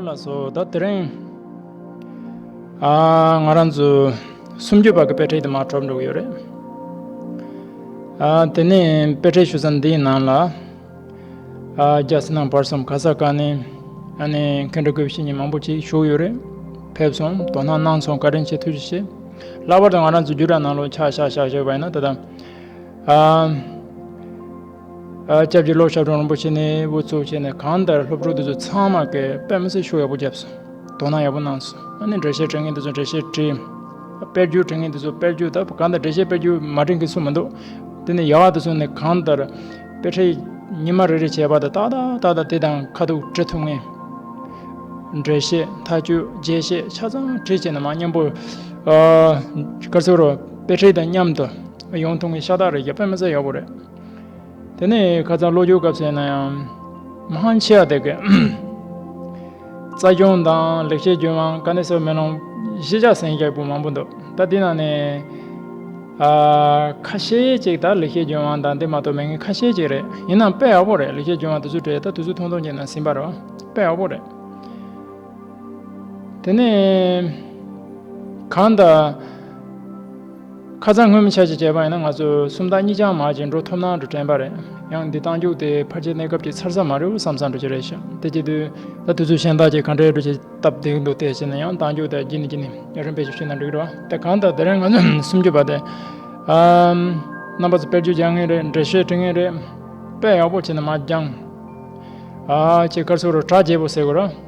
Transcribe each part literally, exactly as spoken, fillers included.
ལགས་སོ། ད་དེ་རིང་ཨ་ང་རང་ཚོ་སུམ་ཅུ་པ་གི་དཔེ་ཁྲིད་དེ་མར་གྲུབ་འགྲོ་གི་ཡོད་རེད། ཨ་དེ་ནས་དཔེ་ཁྲིད་ཞུ་ས་འདིའི་ནང་ལ་ཨ་རྒྱ་སེ་ནང་བར་གསུམ་ག་ས་ག་ནས་ཨ་ནི་མཁན་སྤྲུལ་དགེ་བཤེས་གཉེན་མང་པོ་ཅིག་བཞུགས་ཡོད་རེད། ཕེབས་སོང་། དོ་སྣང་གནང་སོང་། བཀའ་དྲིན་ཆེ། ཐུགས་རྗེ་ཆེ། ལྷག་པར་དུ་ང་རང་ཚོ་རྒྱུད་གྲྭ་ནང་ལོགས་ཆ་བཞག་བཞག་བཞག་པ་ཡིན་ན་ད་ལྟ་ཨ། ཨ་སྐྱབས་རྗེ་ཀློག་ཞབས་དྲུང་རིན་པོ་ཆེ་ནས་དབུ་ཚུགས་བྱས་ནས་གང་ལྟར་སློབ་ཕྲུག་དེ་ཚོ་ཚང་མ་གིས་དཔེ་མི་སྲིད་ཤུགས་ཡག་པོ་བརྒྱབ་སོང་། དོ་སྣང་ཡག་པོ་གནང་སོང་། ཨ་ནི་འགྲེལ་བཤད་འབྲི་མཁན་དེ་ཚོ་འགྲེལ་བཤད་བྲིས། དཔེར་བརྗོད་འབྲི་མཁན་དེ་ཚོ་དཔེར་བརྗོད། ད་གང་ལྟར་འགྲེལ་བཤད་དཔེར་བརྗོད་མ་འབྲི་མཁན་སུ་མི་འདུག་དེ་ནས་ཡག་དེ་ཚོ་ནི་གང་ལྟར་དཔེ་ཁྲིད་ཉི་མ་རེ་རེ་བྱས་པ་དང་ཏག་ཏག་ཏག་ཏག་དེ་དང་ཁ་ཐུག་འབྲི་ཐུབ་མཁན། འགྲེལ་བཤད་མཐའ་དཔྱོད་རྒྱས་བཤད་ཆ་ཚང་བྲིས་བྱས་ནས་མར་མཉམ་པོ་ཨ་ག་རེ་ཟེར་རོ། དཔེ་ཁྲིད་དང་མཉམ་དུ་ཡོང་ཐུབ་མཁན་ཤ་སྟག་རེད། ཡ་དཔེ་མི་སྲིད་ཡག་པོ་རེད། དེ་ནས་ཁ་སང་སློབ་སྦྱོང་སྐབས་སུ་ཡིན་ན་ཡང་མང་ཆེ་བ་དེ་གི་རྩ་གཞུང་དང་ལེགས་བཤད་ལྗོན་དབང་དཀའ་གནད་གསལ་བའི་མེ་ལོང་གཞི་བཞག་ཟིན་རྒྱག་པོ་མང་པོ་འདུག་ད་འདི་ནང་ནས་ཨ་ཁ་ཤས་ཅིག་ད་ལེགས་བཤད་ལྗོན་དབང་དང་འདི་མ་གཏོགས་མེད་མཁན་ཁ་ཤས་ཅིག་རེད། ཡིན་ནའང་དཔེ་ཡག་པོ་རེད། ལེགས་བཤད་ལྗོན་དབང་དུས་ཚོད་སྤྲད་ད་དུས་ཚོད་ཐུང་ཐུང་ཅིག་ནང་ཟིན་པ་རེད་བ། དཔེ་ཡག་པོ་རེད། དེ་ནས་གང་ལྟར་ཁ་སང་སྔོན་མ་ཆ་ཞིག་བྱས་པ་ཡིན་ན་ང་ཚོ་སུམ་རྟགས་གཉིས་ཆར་མར་ཅིག་འགྲོ་ཐུབ་ན་འགྲོ་དྲན་པ་རེད། ཡང་འདི་རྟགས་འཇུག་དེ་ཕལ་ཆེར་གནས་སྐབས་ཀྱི་ཚར་ས་མ་རེད་བསམ་བསམ་འགྲོ་གི་རེད་ཤག་དེ་བྱེད་དུས་ད་དུས་ཚོད་གཞན་དག་ཅིག་ག་འདྲའི་འགྲོ་ཅིག་སྟབས་བདེ་གི་འདུག་དེ་བྱས་ན་ཡང་རྟགས་འཇུག་དེ་རྒྱུན་ནས་རྒྱུན་ནས་རིམ་པས་ཞིག་ཞུས་ན་འགྲིག་གི་རེད་བ། དེ་གང་ལྟར་དེ་རིང་ང་ཚོ་སུམ་ཅུ་པ་དེ་ཨམ་རྣམ་པ་ཚོ་དཔེར་བརྗོད་རྒྱག་མཁན་རེད། འགྲེལ་བཤད་འབྲི་མཁན་རེད། དཔེ་ཡག་པོ་བྱས་ནས་མར་སྦྱངས། ཨ་ཅེ་དཀར་སོ་རུ་གྲ་རྒྱས་པོ་ཟེར་དགོས་ར།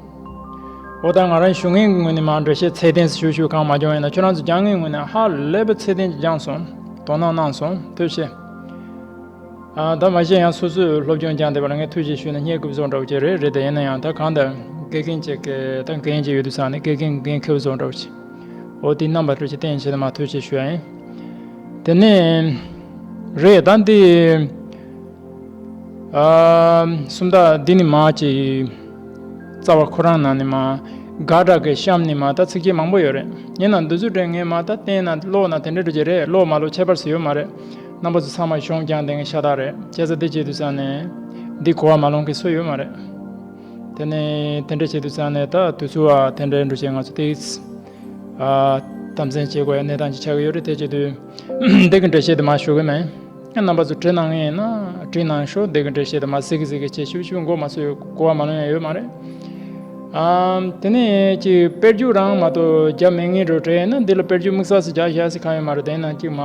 འོ་ད་ང་རང་ཞུ་མཁན་གྱི་ངོས་ནས་མར་འགྲེལ་བཤད་ཚད་ལྡན་ཞུ་ཞུ་གང་མ་བྱུང་ཡིན་ན་ཁྱོད་རང་ཚོ་སྦྱང་མཁན་ངོས་ནས་ཧ་ལས་པའི་ཚད་ལྡན་ཅིག་སྦྱངས་སོང་། དོ་སྣང་གནང་སོང་། ཐུགས་རྗེ་ཆེ། ཨ་ད་མ་གཞི་ཡང་སོ་སོས་སློབ་སྦྱོང་སྦྱངས་བསྡད་པ་ལ་ངས་ཐུགས་རྗེ་ཞུས་ན་སྙད་སྐུ་བཟོ་འདྲ་བོ་ཅིག་རེད། རེད་དེ་ཡིན་ན་ཡང་ད་གང་ལྟར་དགེ་རྒན་ཅིག་གི་ད་འགན་ཅིག་ཡོད་དུས་ཙང་ནས་དགེ་རྒན་འགན་འཁྱེར་བཟོ་འདྲ་བོ་ཅིག་འོ་དེ་རྣམ་པ་ཐུགས་རྗེ་བསྟན་བྱས་ནས་མར་ཐུགས་རྗེ་ཞུ་ཡ་ཡིན། དེ་ནས་རེད་ད་འདི། ཨ་སུམ་རྟགས་འདི་ནི་མ་ཅིག་རྩ་བ་ཁོ་རང་ནང་ནས་མ་དགག་སྒྲ་གི་གཤམ་ནས་མ་ད་ཚིགས་བཅད་མང་པོ་ཡོད་རེད། ཡིན་ནའང་འདི་ཚོ་དྲན་ངས་མ་ད་བསྟན་ན་ཀློག་ན་དེ་འདྲ་འགྲོ་གི་རེད། ཀློག་མ་ཀློག་ཁྱད་པར་ཞིག་ཡོད་མ་རེད། རྣམ་པ་ཚོ་ཚང་མ་གཞུང་སྦྱངས་བསྡད་མཁན་ཤ་སྟག་རེད། བྱས་ཙང་འདི་བྱེད་དུས་ཙང་ནས་འདི་གོ་བ་མ་ལོན་མཁན་སུ་ཡོད་མ་རེད། དེ་ནས་དེ་འདྲ་བྱེད་དུས་ཙང་ནས་ད་དུས་ཚོད་ཨ་དེ་འདྲ་འགྲོ་བྱས་ང་ཚོ་དེ་ཨ་དམ་འཛིན་བྱེད་དགོས་ཡ་གནས་སྟངས་ཅིག་ཆགས་ཀྱི་ཡོད་རེད། དེ་བྱེད་དུས་འདི་གི་འགྲེལ་བཤད་དེ་མ་ཞུ་གི་མེད། རྣམ་པ་ཚོ་བྲིས་གནང་ངེས་ན་བྲིས་གནང་ཤོག་འདི་གི་འགྲེལ་བཤད་དེ་མ་གཟིགས་གི་གཟིགས་གི་བྱེད་ཤུགས་ཤུགས་མགོ་མ་ཚོས་གོ་བ་མ་ལོན་ཡ་ཡོད་མ་རེད། ཨམ་དེ་ནས་ཀྱི་དཔེར་བརྗོད་རང་མ་གཏོགས་རྒྱབ་མེད་ངེས་འགྲོ་བྲིས་ཡིན་ན་འདི་ལ་དཔེར་བརྗོད་དམིགས་བསལ་ཞིག་རྒྱག་བཞག་ཟེར་གང་ཡོད་མ་རེད། དེ་ཡིན་ན་ཅིག་མ་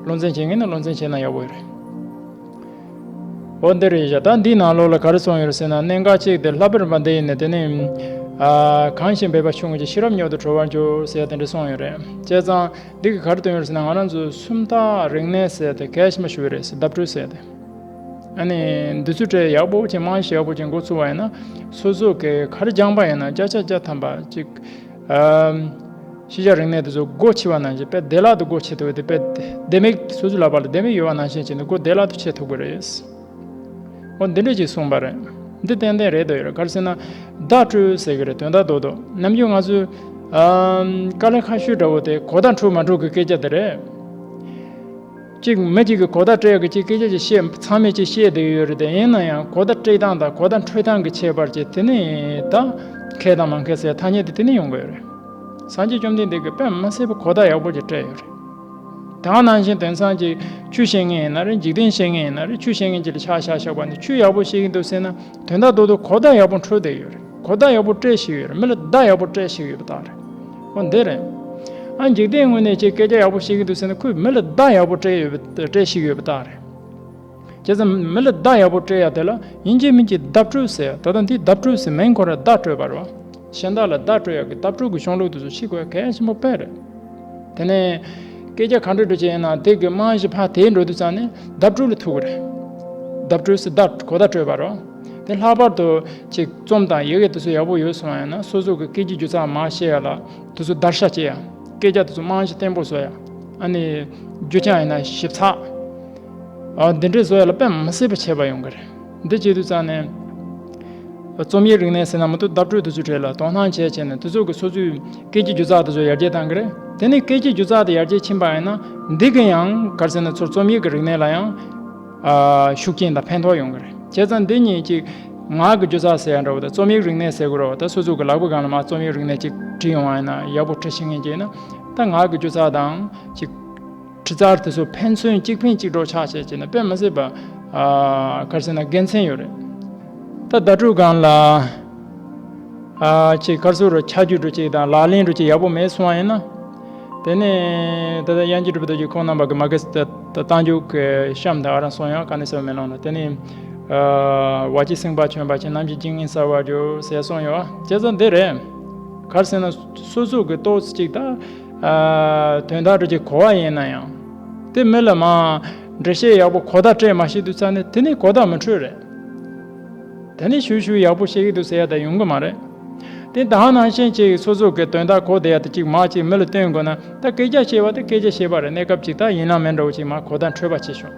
བློ་འཛིན་བྱེད་ངེས་ན་བློ་འཛིན་བྱེད་ན་ཡག་པོ་ཡོད་རེད། འོ་འདི་རེད་བཞག་ད་འདིའི་ནང་ལོགས་ལ་ག་རེ་གསུངས་ཡོད་རེད་ཟེར་ན་གནད་འགག་གཅིག་དེ་བསླབ་པའི་རིམ་པ་འདི་ཡིན་ནས་དེ་ནས་ཨ་གང་ཞིག་འབད་པ་ཆུང་ངུ་ཅིག་ཤེས་རབ་མྱུར་དུ་གྲོལ་བར་འགྱུར་ཟེར་དེ་འདྲ་གསུངས་ཡོད་རེད། བྱས་ཙང་འདི་གི་ག་རེ་སྟོན་ཡོད་རེད་ཟེར་ན་ང་རང་ཚོ་སུམ་རྟགས་རིག་གནས་ཟེར་དེ་གལ་ཆེན་པོ་ཞིག་རེད་ཟེར། བརྡ་སྤྲོད་ཟེར་དེ། ཨ་ནི་འདི་ཚོ་གྲས་ཡག་པོ་ཅིག་རྨང་གཞི་ཡག་པོ་ཅིག་འགོ་ཚུགས་པ་ཡིན་ན་སོ་སོ་གི་ག་རེ་སྦྱངས་པ་ཡིན་ན་བརྒྱ་ཆ་བརྒྱ་ཐམ་པ་ཅིག་ཨམ། ཤེས་བྱ་རིག་གནས་དེ་ཚོ་སྒོ་ཕྱེ་བ་ནང་བཞིན་དཔེ་བདེ་བླག་ཏུ་སྒོ་ཕྱེ་ཐུབ་པ་དེ་དཔེ་ལྡེ་མིག་སོ་སོའི་ལག་པ་ལ་ལྡེ་མིག་ཡོད་པ་ནང་བཞིན་བྱས་ནས་སྒོ་བདེ་བླག་ཏུ་ཕྱེ་ཐུབ་ཀྱི་རེད། འོ་འདི་འདྲས་ཅིག་གསུངས་པ་རེད། འདི་ཏན་ཏན་རེད་འདོད་ཡོད་རེད། ག་རེ་ཟེར་ན་བརྡ་སྤྲོད་ཟེར་གྱི་རེད། དོན་དག་རྡོག་རྡོག་ནམ་རྒྱུན་ང་ཚོས་ཨམ། དཀའ་ལས་ཁག་ཤོས་འདྲ་བོ་དེ་གོ་བརྡ་འཕྲོད་མ་འཕྲོད་ཀྱི་སྐད་ཆ་དེ་རེད། གཅིག་མི་གཅིག་གིས་གོ་བརྡ་སྤྲད་ཡག་གི་གཅིག་སྐད་ཆ་ཅིག་བཤད་ཚང་མས་ཅིག་བཤད་བསྡད་ཡོད་རེད་དེ། ཡིན་ན་ཡང་གོ་བརྡ་སྤྲད་སྟངས་དང་གོ་བརྡ་འཕྲོད་སྟངས་ཀྱི་ཁྱད་པར་གྱིས་དེ་ནས་ད་མཁས་དང་མ་མཁས་ཟེར་ཐ་སྙད་དེ་དེ་ནས་ཡོང་གི་ཡོད་རེད། སངས་རྒྱས་བཅོམ་ལྡན་འདས་ཀྱིས་དཔེ་མི་སྲིད་པའི་གོ་བརྡ་ཡག་པོ་ཅིག་སྤྲད་ཡོད་རེད། དེ་ག་ནང་བཞིན་དེང་སང་ཅིག་ཆོས་བཤད་མཁན་ཡིན་ན་རེད། འཇིག་རྟེན་བཤད་མཁན་ཡིན་ན་རེད། ཆོས་བཤད་མཁན་ཅིག་ལ་ཆ་བཞག་བཞག་པ་ནི་ཆོས་ཡག་པོ་བཤད་ཀྱི་འདུག་ཟེར་ན་དོན་དག་རྡོག་རྡོག་གོ་བརྡ་ཡག་པོ་འཕྲོད་བསྡད་ཡོད་རེད། གོ་བརྡ་ཡག་པོ་སྤྲད་ཤེས་ཡོད་རེད། མི་ལ་བརྡ་ཡག་པོ་སྤྲད་ཤེས་ཡོད་པ་རྟགས་རེད། འོ་འདི་རེད། ཨ་འཇིག་རྟེན་ངོས་ནས་ཅིག་སྐད་ཆ་ཡག་པོ་བཤད་ཀྱི་འདུག་ཟེར་ན་ཁོས་མི་ལ་བརྡ་ཡག་པོ་སྤྲད་ཡོད་པ་སྤྲད་ཤེས་ཡོད་པ་རྟགས་རེད། བྱས་ཙང་མི་ལ་བརྡ་ཡག་པོ་སྤྲད་ཡ་དེ་ལ་ཡིན་གཅིག་མིན་གཅིག་བརྡ་སྤྲོད་ཟེར་ཡ། ད་ལྟ་འདི་བརྡ་སྤྲོད་ཟེར་མིང་ཁོ་རང་བརྡ་སྤྲོད་པ་རེད་བ། གཞན་དག་ལ་བརྡ་སྤྲོད་ཡག་གི་བརྡ་སྤྲོད་ཀྱི་གཞུང་ལུགས་དེ་ཚོ་ཤེས་དགོས་ཡ་གལ་ཆེན་པོ་དཔེ་རེད། དེ་ནས་སྐད་ཆ་ག་འདྲ་འདྲ་ཅིག་ཡིན་ན་དེ་གི་རྨང་གཞི་ཕར་དེད་འགྲོ་དུས་ཙང་ནས་བརྡ་སྤྲོད་ལ་ཐུག་གི་རེད། བརྡ་སྤྲོད་ཟེར་བརྡ་གོ་བརྡ་སྤྲོད་པ་རེད། དེ་ལྷག་པར་དུ་ཅིག་རྩོམ་དང་ཡི་གེ་དེ་ཚོ་ཡག་པོ་ཡོད་སོང་ཡིན་ན་སོ་སོ་གི་སྐད་ཀྱི་སྒྱུ་རྩལ་མར་ཤེས་ཡ་ལ་དེ་ཚོ་བརྡར་ཤ་བཅད་ཡ། སྐད་ཆ་དེ་ཚོ་རྨང་གཞི་བརྟན་པོ་བཟོ་ཡ། ཨ་ནི་རྒྱུ་ཆ་ཡིན་ན་ཞིབ་ཚགས། ཨ་འདི་འདྲས་བཟོ་ཡ་ལ་དཔེ་མི་སྲིད་པའི་ཁྱད་པར་ཡོང་གི་རེད། འདི་བྱེད་དུས་ཙང་ནས། རྩོམ་ཡིག་རིག་གནས་ཟེར་ན་མ་གཏོགས་བརྡ་སྤྲོད་དེ་ཚོའི་གྲས་ལ་དོ་སྣང་བྱས་བྱས་ནས་དེ་ཚོ་གི་སོ་སོའི་སྐད་ཀྱི་སྒྱུ་རྩལ་དེ་ཚོ་ཡར་རྒྱས་བཏང་གི་རེད། དེ་ནས་སྐད་ཀྱི་སྒྱུ་རྩལ་དེ་ཡར་རྒྱས་ཕྱིན་པ་ཡིན་ན་འདི་གི་ཡང་ག་རེ་ཟེར་ན་ཚུར་རྩོམ་ཡིག་གི་རིག་གནས་ལ་ཡང་ཨ་ཤུགས་རྐྱེན་དང་ཕན་ཐོགས་ཡོང་གི་རེད། བྱས་ཙང་འདི་གཉིས་ཀྱི་ ངག་གི་སྒྱུ་རྩལ་ཟེར་ཡ་འདྲ་བོ་དང་རྩོམ་ཡིག་རིག་གནས་ཟེར་དགོས་རེད་བ། ད་སོ་སོ་གི་ལག་པའི་སྒང་ལ་མར་རྩོམ་ཡིག་རིག་གནས་ཅིག་བྲིས་ཡོང་བ་ཡིན་ན་ཡག་པོ་བྲིས་ཤེས་མཁན་ཅིག་ཡིན་ན། ད་ངག་གི་སྒྱུ་རྩལ་དང་ཅིག་འབྲི་རྩལ་དེ་ཚོ་ཕན་ཚུན་གཅིག་ཕན་གཅིག་གྲོགས་ཆགས་བྱས་བྱས་ན་དཔེ་མི་སྲིད་པ། ཨ། ག་རེ་ཟེར་ན་དགེ་མཚན་ཡོད་རེད། ད་བརྡ་སྤྲོད་སྒང་ལ། ཨ། ཅིག་ག་རེ་ཟེར་རོ། ཆ་རྒྱུས་འདྲ་ཅིག་དང་ལག་ལེན་འདྲ་ཅིག་ཡག་པོ་མེད་སོང་བ་ཡིན་ན། དེ་ནས་ད་ལྟ་དབྱངས་ཅན་གྲུབ་པ་རྡོ་རྗེ་ཁོང་རྣམ་པ་གི་མ་གི་ད་ད་རྟགས་འཇུག་གི་གཤམ་དུ་ཨ་རང་གསུངས་ཡོད། ག་ནས་ཟེར་མེད་ལོང་ལ། དེ་ནས། ཨ། ཝ་སྐྱེས་སེམས་དཔའ་ཆེན་པོ་ཅན། ནམ་ཞིག་ཇི་སྙེད་གསལ་བར་འགྱུར་ཟེར་གསུངས་ཡོད། བྱས་ཙང་འདི་རེད། ག་རེ་ཟེར་ན་སོ་སོ་གི་ཏོག་ཙམ་ཅིག་ད། ཨ། དོན་དག་འདྲ་ཅིག་གོ་བ་ཡིན་ན་ཡང་། དེ་མི་ལ་མར་འགྲེལ་བཤད་ཡག་པོ་གོ་བརྡ་སྤྲད་མ་ཤེས་དུས་ཙང་ནས་དེ་ནས་གོ་བརྡ་མི་འཕྲོད་རེད། དེ་ནས་ཞུ་ཞུ་ཡག་པོ་བཤད་ཀྱི་འདུག་ཟེར་ཡ་ད་ཡོང་གི་མ་རེད། དེ་ད་ནང་བཞིན་ཅིག་སོ་སོ་གི་དོན་དག་གོ་བསྡད་ཡ་དེ་ཅིག་མར་ཅིག་མི་ལ་སྟོན་དགོས་ན། ད་སྐད་ཆ་བཤད་པ་དེ་སྐད་ཆ་བཤད་པ་རེད། གནས་སྐབས་ཅིག་ད་ཡིན་ན་མིན་འདྲ་བོ་ཅིག་མར་གོ་བརྡ་འཕྲོད་པ་བྱེད་ཤོག།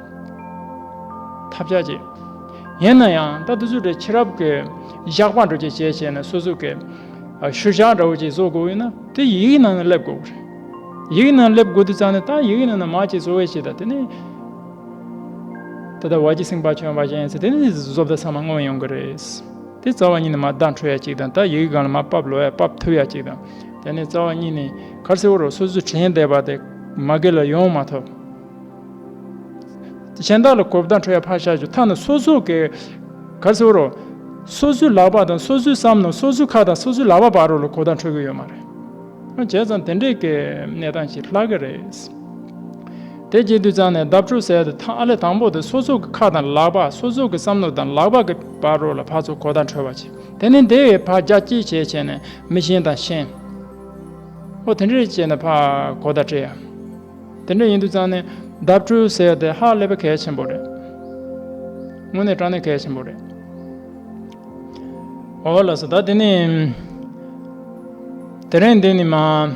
ཐབས་ཆག་ཅིག་ཡིན་ན་ཡང་ད་དེ་ཚོ་འདྲ་ཕྱི་རབས་ཀྱི་བཞག་པ་འདྲ་ཅིག་བྱས་བྱས་ནས་སོ་སོ་གི། ཨ། ཤུལ་བཞག་འདྲ་བོ་ཅིག་བཟོ་དགོས་ཡོད་ན་དེ་ཡི་གེའི་ནང་ནས་སླེབས་དགོས་རེད། ཡི་གེའི་ནང་སླེབས་དགོས་དུས་ཙང་ནས་ད་ཡི་གེའི་ནང་ནས་མར་ཅིག་བཟོ་བའི་ཆེད་དུ་དེ་ནས། ད་ལྟ་ཝ་སྐྱེས་སེམས་དཔའ་ཆེན་པོ་ཅན་ཟེར་དེ་ནས་བཟོ་ལྟ་ཚང་མ་མངོན་ཡོང་གི་རེད། དེ་རྩ་བ་ཉིད་ནས་མར་བརྡ་འཕྲོད་ཡ་ཅིག་དང་། ད་ཡི་གེ་སྒང་ལ་མར་ཕབ་ལོག་ཡ་ཕབ་ཐུབ་ཡ་ཅིག་དང་། དེ་ནས་རྩ་བ་ཉིད་ནས་ག་རེ་ཟེར་རོ། སོ་སོས་དྲན་བསྡད་པ་དེ་མ་གི་ལ་ཡོང་མ་ཐུབ། གཞན་དག་ལ་གོ་བརྡ་འཕྲོད་ཡ་ཕར་བཞག་རྒྱུ། ཐ་ན་སོ་སོ་གི་ག་རེ་ཟེར་རོ། སོ་སོའི་ལག་པ་དང་སོ་སོའི་བསམ་མནོ། སོ་སོའི་ཁ་དང་སོ་སོའི་ལག་པ་བར་རོ་ལ་གོ་བརྡ་འཕྲོད་གི་ཡོད་མ་རེད། བྱས་ཙང་དེ་འདྲའི་གི་གནས་སྟངས་ཤིག་ལྷག་གི་རེད། དེ་བྱེད་དུས་ཙང་ནས་བརྡ་སྤྲོད་ཟེར་ཡ་དེ་ཐ་ཨ་ལས་དང་པོ་དེ་སོ་སོ་གི་ཁ་དང་ལག་པ། སོ་སོ་གི་བསམ་མནོ་དང་ལག་པ་གི་བར་རོ་ལ་ཕར་ཚུར་གོ་བརྡ་འཕྲོད་པ་བྱེད། དེ་ནས་དེ་ཕར་རྒྱ་སྐྱེད་བྱས་བྱས་ནས་མི་གཞན་དང་གཞན། ཨོ་དེ་འདྲས་བྱས་ནས་ཕར་གོ་བརྡ་སྤྲད་ཡ། དེ་འདྲ་ཡིན་དུས་ཙང་ནས་བརྡ་སྤྲོད་ཟེར་ཡ་དེ་ཧ་ལས་པའི་གལ་ཆེན་པོ་རེད། དངོས་གནས་དྲང་གནས་གལ་ཆེན་པོ་རེད། འོ་ལགས་སོ། ད་དེ་ནས་དེ་རིང་འདི་ནས་མར་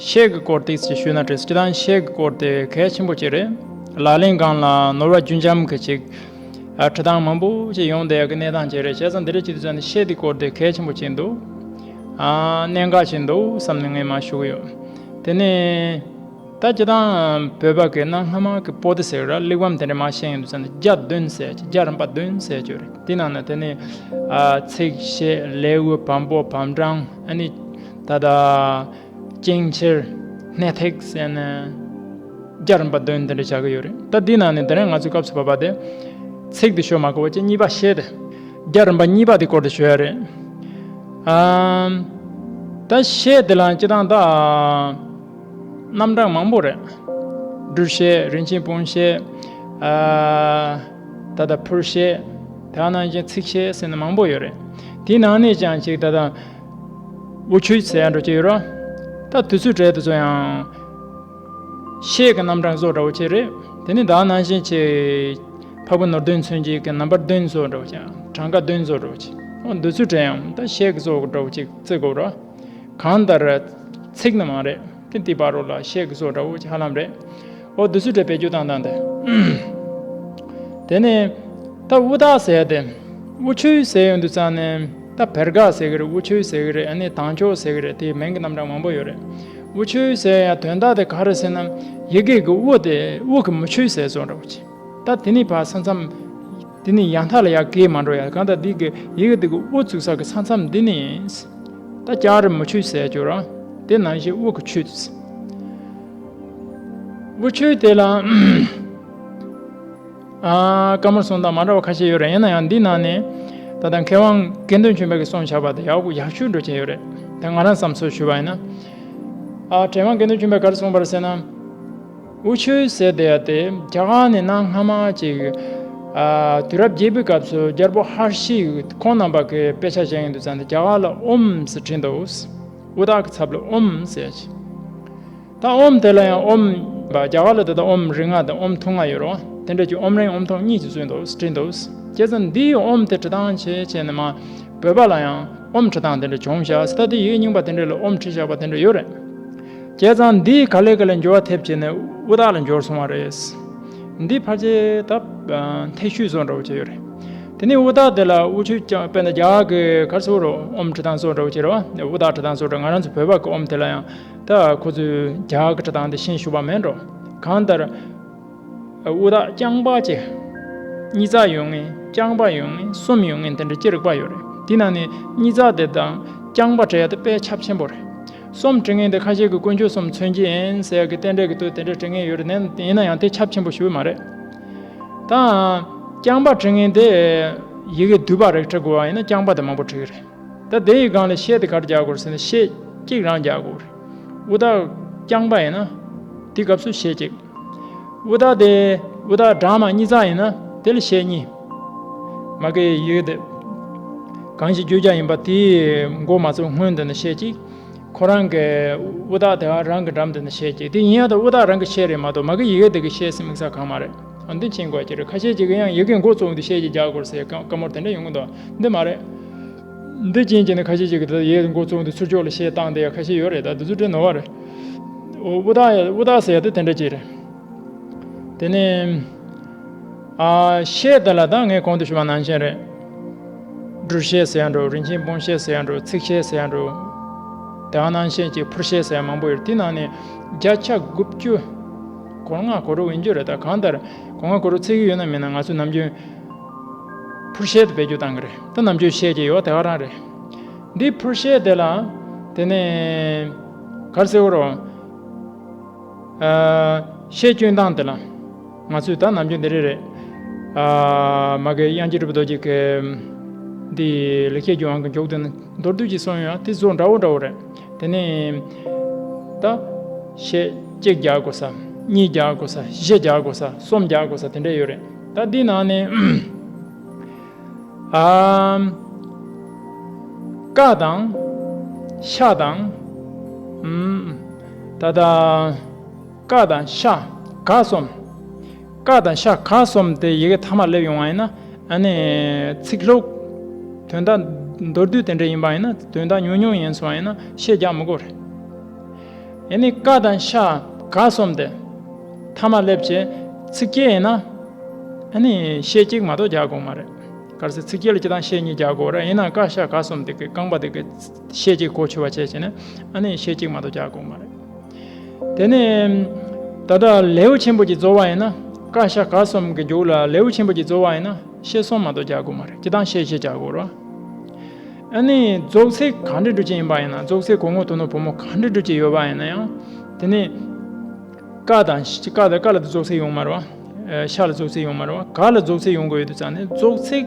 ཤད་ཀྱི་སྐོར་ཏོག་ཙམ་ཞུས་ན་འགྲིག། སྤྱིར་བཏང་ཤད་ཀྱི་སྐོར་དེ་གལ་ཆེན་པོ་ཅིག་རེད། ལག་ལེན་སྒང་ལ་ནོར་བ་རྒྱུན་འབྱམས་ཀྱི་ཅིག་ཨ། འབྲི་སྟངས་མང་པོ་ཅིག་ཡོང་བསྡད་ཡག་གི་གནས་སྟངས་ཅིག་རེད། བྱས་ཙང་འདི་འདྲ་བྱེད་དུས་ཙང་ནས་ཤད་དེ་སྐོར་དེ་གལ་ཆེན་པོ་ཅིག་འདུག་ཨ། གནད་འགག་ཅིག་འདུག་བསམ་ནས་ངས་མར་ཞུ་གི་ཡོད། དེ་ནས་ད་སྤྱིར་བཏང་བོད་པ་གི་གནའ་སྔ་མ་གི་པོ་ཏི་ཟེར་ར། གླེགས་བམ་དེ་འདྲ་མར་བཤད་ཡོང་དུས་ཙང་ནས་རྒྱ་བདུན་ཟེར་གྱི། རྒྱ་རིམ་པ་བདུན་ཟེར་གྱི་ཡོད་རེད། དེ་ནང་ནས་དེ་ནས། ཨ། ཚེག་ཤད། ལེའུ། བམ་པོ། བམ་གྲངས། ཨ་ནི་ད་ལྟ་ཅིང་ཕྱིར། སྣེ་ཐིག་ཟེར་ནས་རྒྱ་རིམ་པ་བདུན་དེ་འདྲ་བྱ་གི་ཡོད་རེད། ད་འདི་ནང་ནས་དེ་རིང་ང་ཚོའི་སྐབས་སུ་བབས་པ་དེ་ཚིག་དེ་ཤོད་མ་དགོས་པ་བྱས། གཉིས་པ་ཤད་དེ། རྒྱ་རིམ་པ་གཉིས་པ་དེ་སྐོར་དེ་ཤོད་ཡ་རེད། ཨམ། ད་ཤད་དེ་ལ་སྤྱིར་བཏང་ད་རྣམ་གྲངས་མང་པོ་རེད། སྦྲུལ་ཤད། རིན་ཆེན་སྤུངས་ཤད། ཨ། ད་ལྟ་འཕུར་ཤད། དེ་ནང་བཞིན་ཚེག་ཤད་ཟེར་ནས་མང་པོ་ཡོད་རེད། དེའི་ནང་ནས་ཀྱང་ཅིག་ད་ལྟ་དབུ་ཁྱུད་ཟེར་ཡ་འདྲ་ཅིག་ཡོད་རེད། ད་དུས་ཚོད་སྤྲད་དུས་ཚོད་ཡང་ཤད་ཀྱི་རྣམ་གྲངས་བཟོ་འདྲ་བོ་ཅིག་རེད། དེ་ནས་ད་ནང་བཞིན་ཅིག་འཕགས་པའི་ནོར་བདུན་མཚོན་བྱེད་ཀྱི་ནམ་བར་བདུན་བཟོ་འདྲ་བོ་ཅིག་གྲངས་ཀ་བདུན་བཟོ་འདྲ་བོ་ཅིག་འོ་དུས་ཚོད་སྤྲད་ཡང་ད་ཤད་ཀྱི་བཟོ་འདྲ་བོ་ཅིག་བརྩི་དགོས་རེད། གང་ལྟར་ཚིག་ནི་མང་རེད། དེ་དེའི་བར་རོ་ལ་ཤད་ཀྱི་བཟོ་འདྲ་བོ་ཅིག་ཧ་ལམ་རེད། འོ་དུས་ཚོད་སྤྲད་བེད་སྤྱོད་བཏང་སྟངས་དེ། དེ་ནས་ད་དབུ་རྟགས་ཟེར་ཡ་དེ། དབུ་ཁྱུད་ཟེར་ཡོང་དུས་ཙང་ནས་ད་བེར་ཀ་ཟེར་གི་རེད། དབུ་ཁྱུད་ཟེར་གི་རེད། ཨ་ནི་དང་ཅོག་ཟེར་གི་རེད། དེའི་མིང་གི་རྣམ་གྲངས་མང་པོ་ཡོད་རེད། དབུ་ཁྱུད་ཟེར་ཡ་དོན་དག་དེ་ག་རེ་ཟེར་ན། ཡི་གེ་གི་དབུ་དེ་དབུ་གི་མུ་ཁྱུད་ཟེར་བཟོ་འདྲ་བོ་ཅིག་ད་དེ་ནས་ཕར་ས་མཚམས། དེ་ནས་ཡང་མཐའ་ལ་ཡར་གས་མ་འགྲོ་ཡ། གང་ལྟར་འདི་གི་ཡི་གེ་འདི་གི་དབུ་བཙུགས་ས་གི་ས་མཚམས་འདི་ནས་ཡིན། ད་ལྕགས་རི་མུ་ཁྱུད་ཟེར་གྱུར་ར། དེ་ནང་བཞིན་དབུ་གི་ཁྱུད། དབུ་ཁྱུད་དེ་ལ་ཨ། བཀའ་མོལ་གསུང་སྟངས་མ་འདྲ་བ་ཁ་ཤས་ཡོད་རེད། ཡིན་ན་ཡང་འདི་ནང་ནས་ད་ལྟ་མཁས་དབང་དགེ་འདུན་ཆོས་འཕེལ་གྱིས་གསུངས་བཞག་པ་དེ་ཡག་པོ་ཡག་ཤོས་འགྲོ་གྱིན་ཡོད་རེད། ད་ང་རང་བསམ་ཚུལ་ཞུ་བ་ཡིན་ན། ཨ། མཁས་དབང་དགེ་འདུན་ཆོས་འཕེལ་ག་རེ་གསུངས་པ་རེད་ཟེར་ན། དབུ་ཁྱུད་ཟེར་བསྡད་ཡ་དེ་རྒྱ་གར་ནས་གནའ་སྔ་མ་ཅིག་ཨ། དུས་རབས་བརྒྱད་པའི་སྐབས་སུ་རྒྱལ་པོ་ཧར་ཤི་ཁོང་རྣམ་པ་གིས་དཔེ་ཆ་བཞེངས་ཡོང་དུས་ཙང་དེ་རྒྱ་གར་ལ་ཨོམ་ཟེར་བྲིས་འདུག་དབུ་རྟགས་ཀྱི་ཚབ་ལ་ཨོམ་ཟེར་ཅིག་ད་ཨོམ་དེ་ལ་ཡང་ཨོམ། རྒྱ་གར་ལ་ད་ལྟ་ཨོམ་རིང་ང་དང་ཨོམ་ཐུང་ང་ཡོད་རེད་བ། དེ་འདྲ་ཅིག་ཨོམ་རིང་ཨོམ་ཐུང་གཉིས་ཀྱི་བཟོས་འདུག་བྲིས་འདུག་བྱས་ཙང་འདིའི་ཨོམ་དེ་བྲི་སྟངས་བྱས་བྱས་ནས་མར་བོད་པ་ལ་ཡང་ཨོམ་བྲི་སྟངས་དེ་འདྲ་བྱུང་བཞག་ད་དེ་ཡིག་རྙིང་པ་དེ་འདྲ་ལ་ཨོམ་བྲིས་བཞག་པ་དེ་འདྲ་ཡོད་རེད། བྱས་ཙང་འདི་ག་ལེ་ག་ལེ་འགྱུར་བ་ཐེབས་བྱས་ནས་དབུ་རྟགས་ལ་འགྱུར་སོང་བ་རེད། འདི་ཕལ་ཆེར་ད་ཐེ་བྱུས་བཟོ་འདྲ་བོ་བྱས་ཡོད་རེད། དེ་ནས་དབུ་རྟགས་དེ་ལ་དབུ་ཁྱུད་ཀྱང་དཔེར་ན་རྒྱ་གར་གྱི་ག་རེ་ཟེར་རོ། ཨོམ་བྲི་སྟངས་བཟོ་འདྲ་བོ་བྱས་རེད་བ། དབུ་རྟགས་བྲི་སྟངས་བཟོ་འདྲ། ང་རང་ཚོ་བོད་པ་གི་ཨོམ་དེ་ལ་ཡང་ད་ཁོ་ཚོས་རྒྱ་གར་གྱི་བྲི་སྟངས་དེ་ཤེས་ཞུ་བ་མེད་འགྲོ། གང་ལྟར་དབུ་རྟགས་རྐྱང་པ་ཅིག་གཉིས་བརྩེགས་ཡོད་མཁན། རྐྱང་པ་ཡོད་མཁན། གསུམ་ཡོད་མཁན་དེ་འདྲ་ཅི་རིགས་པ་ཡོད་རེད། དེ་ནང་ནས་གཉིས་བརྩེགས་དེ་དང་རྐྱང་པ་བྲི་ཡ་དེ་དཔེ་ཁྱབ་ཆེན་པོ་རེད། གསུམ་བྲི་མཁན་དེ་ཁ་ཤས་ཀྱིས་དཀོན་མཆོག་གསུམ་མཚོན་གྱི་ཡིན་ཟེར་ཡ་གི་རྟེན་འབྲེལ་གྱི་དོན་དེ་འདྲ་བྲི་མཁན་ཡོད་རེད། ཡིན་ན་ཡང་དེ་ཁྱབ་ཆེན་པོ་ཞིག་མ་རེད། ད་རྐྱང་པ་བྲི་མཁན་དེ་ཡི་གེ་བསྡུས་པ་རིགས་བྲི་དགོས་པ་ཡིན་ན་རྐྱང་པ་དེ་མང་པོ་བྲི་གི་རེད། ད་དེ་ཡི་སྒང་ལ་ཤད་དེ་ག་རེ་རྒྱག་དགོས་ཟེར་ན་ཤད་གཅིག་རང་རྒྱག་དགོས་རེད། དབུ་རྟགས་རྐྱང་པ་ཡིན་ན་དེ་སྐབས་སུ་ཤད་གཅིག། དབུ་རྟགས་དེ་དབུ་རྟགས་སྦྲགས་མ་གཉིས་བརྩེགས་ཡིན་ན་དེ་ལ་ཤད་གཉིས། མ་གི་ཡི་གེ་དེ་གང་ཞིག་བརྗོད་བྱ་ཡིན་པ་དེའི་མགོ་མ་ཚུགས་སྔོན་དེ་ན་ཤད་གཅིག། ཁོ་རང་གི་དབུ་རྟགས་དེ་རང་གི་འགྲམ་དེ་ན་ཤད་གཅིག། དེ་ཡིན་ཡང་ད་དབུ་རྟགས་རང་གི་ཤད་རེད་མ་གཏོགས་མ་གི་ཡི་གེ་དེ་གི་ཤད་ཟེར་དམིགས་བསལ་གང་མ་རེད། འོ་འདི་མཁྱེན་དགོས་ཀྱི་རེད། ཁ་ཤས་ཅིག་གིས་ཡང་ཡི་གེ་མགོ་བཙུགས་འདི་ཤད་ཀྱི་རྒྱག་དགོས་ཟེར་བཀའ་མོལ་དེ་འདྲ་ཡོང་གི་འདུག། འདི་མ་རེད། འདི་རྐྱེན་གྱིས་ནི་ཁ་ཤས་ཅིག་གིས་ད་ཡི་གེ་མགོ་བཙུགས་འདི་ཚུར་ཕྱོགས་ལ་ཤད་བཏང་བསྡད་ཡ་ཁ་ཤས་ཡོད་རེད། ད་འདི་ཚོ་དྲན་ནོར་བ་རེད། འོ་དབུ་རྟགས་ཡ་དབུ་རྟགས་ཟེར་ཡ་དེ་དེ་འདྲ་ཅིག་རེད། དེ་ནས་ཨ་ཤད་དེ་ལ་ད་ངས་གོང་དུ་ཞུས་པ་ནང་བཞིན་རེད། སྦྲུལ་ཤད་ཟེར་ཡ་འགྲོ། རིན་ཆེན་སྤུངས་ཤད་ཟེར་ཡ་འགྲོ། ཚེག་ཤད་ཟེར་ཡ་འགྲོ། དེ་ག་ནང་བཞིན་གྱི་ཕུར་ཤད་ཟེར་ཡ་མང་པོ་ཡོད། དེ་ནང་ནས་བརྒྱ་ཆ་དགུ་བཅུ་གོ་ལྔ་གོ་དྲུག་ཡིན་རྒྱུ་རེད། ད་གང་ལྟར་གོ་ལྔ་གོ་དྲུག་ཚེག་ཡོད་ན་མེད་ན་ང་ཚོས་ནམ་རྒྱུན་ཕུར་ཤད་དེ་བེད་སྤྱོད་བཏང་གི་རེད། ད་ནམ་རྒྱུན་ཤད་ཀྱི་ཡོད་དེ་ག་རང་རེད། འདི་ཕུར་ཤད་དེ་ལ་དེ་ནས་ག་རེ་ཟེར་དགོས་རེད། ཨ་ཤད་སྐྱོན་སྟངས་དེ་ལ་ང་ཚོས་ད་ནམ་རྒྱུན་འདི་རེད་རེད། ཨ་མ་གི་དབྱངས་ཅན་གྲུབ་པའི་རྡོ་རྗེ་གི་འདི་ལེགས་བཤད་ལྗོན་དབང་གི་མཇུག་དེ་ནི་མདོར་བསྡུས་ཀྱིས་གསུངས་ཡོད། དེ་བཟོ་འདྲ་བོ་འདྲ་བོ་རེད། དེ་ནས་ད་ཤད་གཅིག་རྒྱག་དགོས་ས། གཉིས་རྒྱག་དགོས་ས། བཞི་རྒྱག་དགོས་ས། གསུམ་རྒྱག་དགོས་ས་དེ་འདྲ་ཡོད་རེད། ད་འདི་ནང་ནས་ཨམ། ཀ་དང་ཤ་དང་། ཨམ། ད་ལྟ་ཀ་དང་ཤ་ག་གསུམ། ཀ་དང་ཤ་ག་གསུམ་དེ་ཡི་གེ་མཐའ་མ་སླེབས་ཡོང་བ་ཡིན་ན་ཨ་ནི་ཚིག་ལྷུག་དོན་དག་མདོར་བསྡུས་དེ་འདྲ་ཡིན་པ་ཡིན་ན། དོན་དག་ཉུང་ཉུང་ཡིན་སོང་བ་ཡིན་ན་ཤད་རྒྱག་མི་དགོས་རེད། ཡིན་ནའི་ཀ་དང་ཤ་ག་གསུམ་དེ་མཐའ་མ་སླེབས་བྱས་ཚིགས་བཅད་ཡིན་ན་ཨ་ནི་ཤད་གཅིག་མ་གཏོགས་རྒྱག་དགོས་མ་རེད། ག་རེ་ཟེར། ཚིགས་བཅད་ལ་སྤྱིར་བཏང་ཤད་གཉིས་རྒྱག་དགོས་རེད། ཡིན་ནའང་ཀ་ཤ་ག་གསུམ་དེ་གི་རྐང་པ་དེ་གི་ཤད་གཅིག་གོ་ཆོད་པ་བྱས་བྱས་ནས་ཨ་ནི་ཤད་གཅིག་མ་གཏོགས་རྒྱག་དགོས་མ་རེད། དེ་ནས་ད་ལྟ་ལེའུ་ཆེན་པོ་གཅིག་རྫོགས་པ་ཡིན་ན། ཀ་ཤ་ག་གསུམ་གྱི་མཇུག་ལ་ལེའུ་ཆེན་པོ་གཅིག་རྫོགས་པ་ཡིན་ན་ཤད་གསུམ་མ་གཏོགས་རྒྱག་དགོས་མ་རེད། སྤྱིར་བཏང་ཤད་བཞི་རྒྱག་དགོས་རེད། ཨ་ནི་རྫོགས་ཚིག་ག་འདྲ་འདྲ་ཅིག་ཡིན་པ་ཡིན་ན། རྫོགས་ཚིག་གོ་ངོ་དོ་ནོ་བུ་མོ་ག་འདྲ་འདྲ་ཅིག་ཡོད་པ་ཡིན་ན་ཡང་། དེ་ནི་ཀ་དང་ཤ། ཀ་དང་། ཀ་ལ་རྫོགས་ཚིག་ཡོང་མ་རེད་བ། ཨ་ཤ་ལ་རྫོགས་ཚིག་ཡོང་མ་རེད་བ། ག་ལ་རྫོགས་ཚིག་ཡོང་དགོས་ཡོད་དུས་ཙང་ནས་རྫོགས་ཚིག་